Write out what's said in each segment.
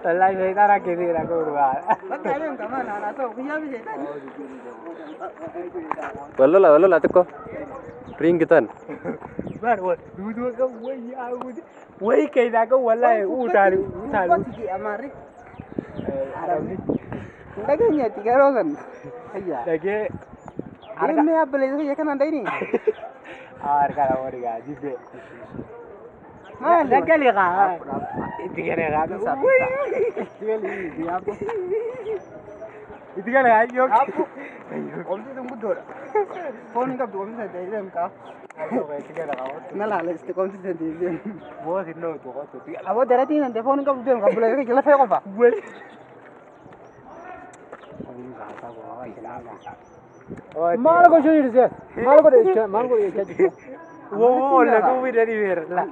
Wallahi shayxaan akka ta'e akka barbaada. Bakka adeemta maal haala ta'u guyyaa fi shayxaan. Wallola wallola xiqqoo. Ringitan. Bar wal duuduu akka wayii haguuti. Wayii keessaa akka wallahi utaali utaali. Uffati amaarri. Arabni. Hin dhageenyeetti garoo san. Ayyaa. Dhagee. Deemnee abboleessa kiyya kanaan dhayini. Harka nama dhigaa jibbee. Maali? Dhaggali kaa. Itti galee kaa. Itti galii diyaabbo. Itti galee kaa yoo. Abbo. Qomti sun guddoodha. Foon hin qabdu qomti san deemee kaa. Itti galee kaa. Na laala itti qomti san deemee. Boos hin dhootu qotu. Aboo daratiin hin foon hin qabdu deemu abboleessa kiyya lafee qofa. Maal gochuu jirti siyaas? Maal godhe jecha maal godhe jechaa jirti? Woo lagu bidani beerla.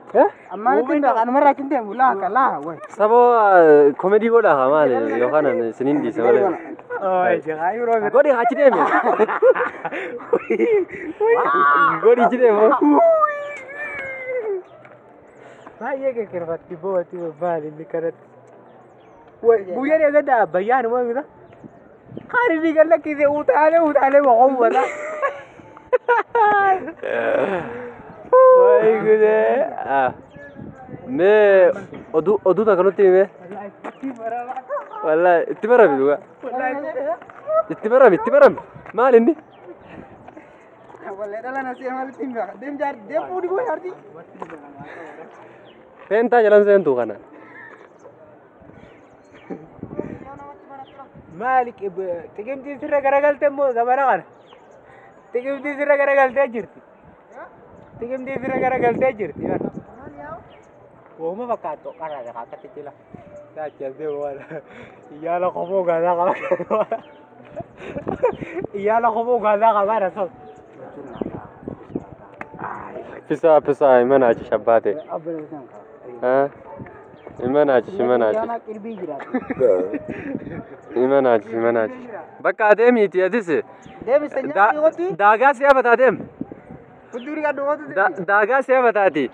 Ammaan ittiin beekan anumarraa ittiin deemu laa akka laa wayi. Saboo komedii godhaa haa maali yookaan isiniin dhiise malee. Oi jagaa yeroo Godhi achi deeme. Godhi achi deeme. Baay'ee kekerfatti booti maali inni kanatti. Guyyaan eeggadda abbayyaan uma mita. Kan inni kan lakkise utaalee utaalee boqomwata. Wayi gudee. Mee oduu oduu takka nutti hime. Wallahi itti barame dhugaa. Itti barame itti barame. Maal inni? Wallee dhala nasee maal ittiin beekan deem jaarti deem fuudhi boo jaarti. Seentaa jalan seentuu kana. Maali xiqimtii sirra garagalte immoo zamana kana. Xiqimtii sirra garagaltee jirti. Xiqimtii sirra garagaltee jirti. Wooma fakkaattu qarraadha akkatti jila. Saachas deemu waan iyyaala qofoo gaasaa qaba. Iyyaala qofoo gaasaa qaba rasul. Pisaa pisaa hima naachish abbaate. Abboleessa kan. Hima naachish hima naachish. Yaana qirbii jiraatu. Hima naachish hima naachish. Bakka adeemiiti atis. Deemi sanyii qotti. Daagaa si'a bataateem. Fudduri gadhu qotti. Daagaa si'a bataati.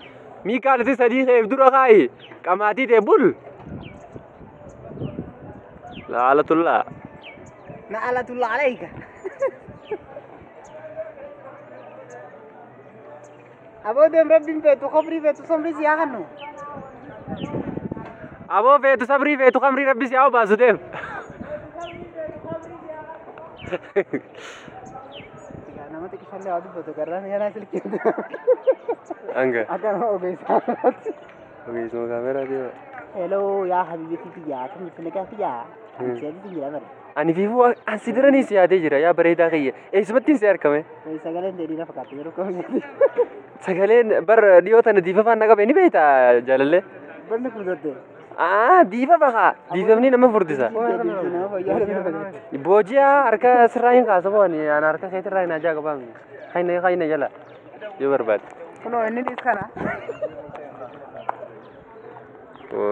Miikaalisi sadii ta'eef dura kaa'i. Qamaatii ta'e bul. Laalatullaa. Na'alatulla alayka. Aboo deem rabbiin feetu kofrii feetu somrii si haa kennu. Aboo feetu sabrii feetu kamrii rabbi si haa baasu deem. Nama xiqqishallee waa dubbatu garraan yana silkiin. Anga. Akka nama ogeessaa. Ogeessuma kaameraa deema. Hello yaa habiibiti tiyyaa akkamitti nagaa tiyyaa. Ani jira bara. Ani fiifuu an si diranii si yaadee jira yaa bareedaa kiyya. Eessumatti si argame? Sagaleen dheedhii na fakkaata yeroo kamiyyuu. Sagaleen bar dhiyoo tana diifafaan na qabe ni beektaa jaalallee? Barni furdatte. Aa diifafa haa diifafni nama furdisa. Nama fayyaa nama fakkaata. Booji'aa harka sirraa hin kaasamu ani an harka keetirraa hin ajaa qabaam. Hayna hayna jala yoo barbaade. Kunoo inni dhiis kana.